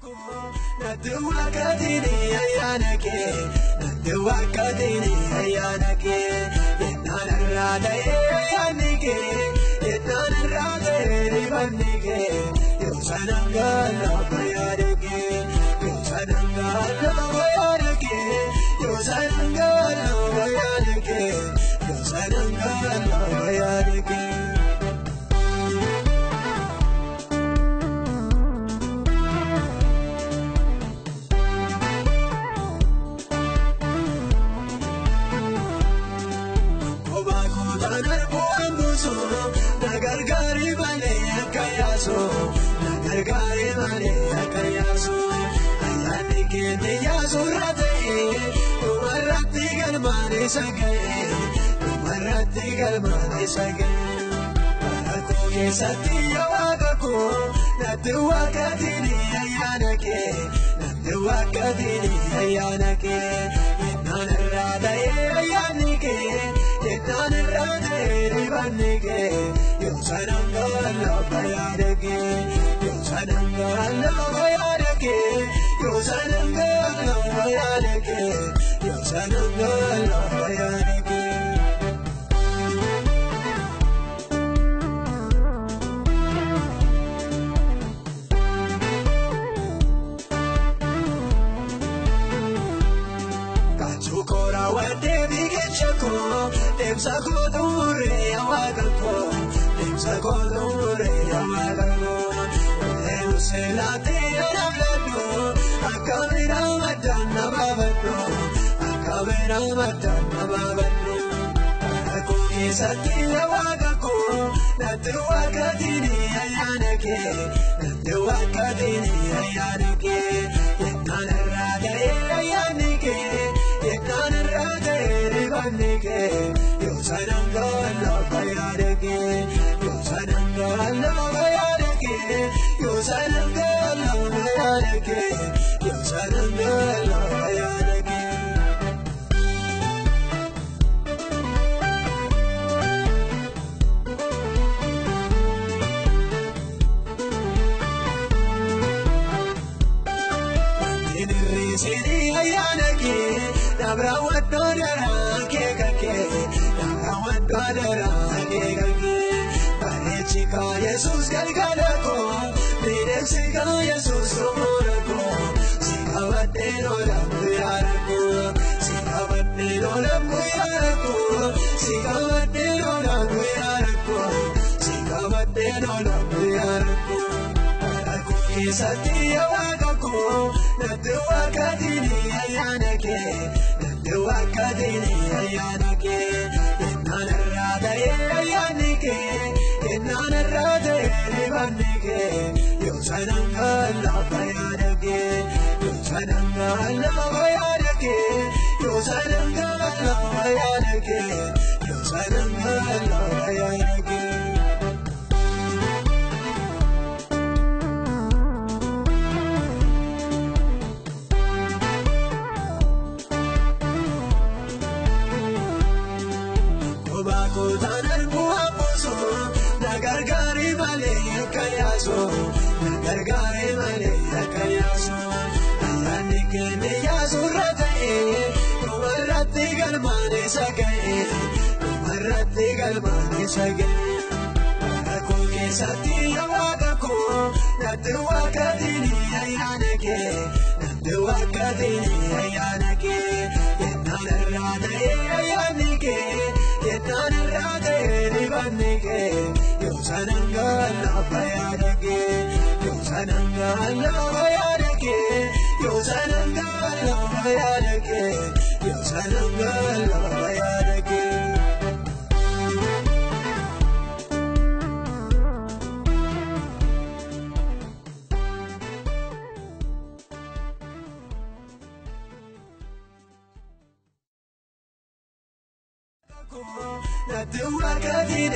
Natti waaqatiin ayyaana kee, natti waaqatiin ayyaana kee, yennaan irraa ta'ee ayyaanni kee, yennaan irraa ta'ee dhibanni kee, yoo sanaan gaala yaada kee, yoo sanaan gaala yaada kee, yoo sanaan gaala yaada kee, yoo sanaan gaala yaada kee. Nagargaari malee akka yaasu, nagargaari malee akka yaasu, ayyaanni keenya yaasu irra ta'e, dhumarratti galmaan isa ga'e, dhumarratti galmaan isa ga'e. Rakkoo keessatti yaa waaqa koo, natti waaqatiin ayyaana kee, natti waaqatiin ayyaana kee, yennaan irraa ta'e ayyaanni kee, yennaan irraa ta'e dhibanni kee. Yoo sanaan gaala yaada kee, yoo sanaan gaala yaada kee, yoo sanaan gaala yaada kee, yoo sanaan gaala yaada kee. Kaachuu koraa waddee biqilcha koo, deemsa koo xumuree waaqa koo. Sakoodure yaamaadhamu Eemuseelaatee yaadamladhu akka miidhaa maddaan na baafadhu akka miidhaa maddaan na baafadhu. Rakkoo keessatti yaa waaqa koo natti waaqatiin ayyaana kee natti waaqatiin ayyaana kee yennaan irraa ta'ee ayyaanni kee yennaan irraa ta'ee dhibanni kee yoo sanaan gaala yaada kee. Yoo sanaan gaala yaada kee, yoo sanaan gaala yaada kee, yoo sanaan gaala yaada kee. Wanti dirreessinii ayyaana kee, dhaabraa daraa kee kakee, dhaabraa daraa kee kakee. Bareechika Yesuus galgala koo, miidhagsika Yesuus xumura koo, si qabadhee loolaan guyyaa rakkoo, si qabadhee loolaan guyyaa rakkoo, si qabadhee loolaan guyyaa rakkoo, si qabadhee loolaan guyyaa rakkoo. Rakkoo keessatti yaa waaqa koo, natti waaqatiin ayyaana kee, natti waaqatiin ayyaana kee, yennaan irraa ta'ee ayyaanni kee. Yennaan irraa ta'ee dhibanni kee, yoo sanaan gaala yaada kee, yoo sanaan gaala yaada kee, yoo sanaan gaala yaada kee, yoo sanaan gaala yaada kee. Kootaan arguu buusu, na gargaari malee akka yaasu, na gargaari malee akka yaasu. Ayyaanni keenya yaasu irra ta'e, dhumarratti galmaan isa ga'e, dhumarratti galmaan isa ga'e. Rakkoo keessatti yaa waaqa koo, natti waaqatiin ayyaana kee, natti waaqatiin ayyaana kee, yennaan irraa ta'e ayyaanni kee. Yennaan irraa ta'ee dhibanni kee, yoo sanaan gaala yaada kee, yoo sanaan gaala yaada kee, yoo sanaan gaala yaada kee, yoo sanaan gaala yaada kee. Natti waaqatiin.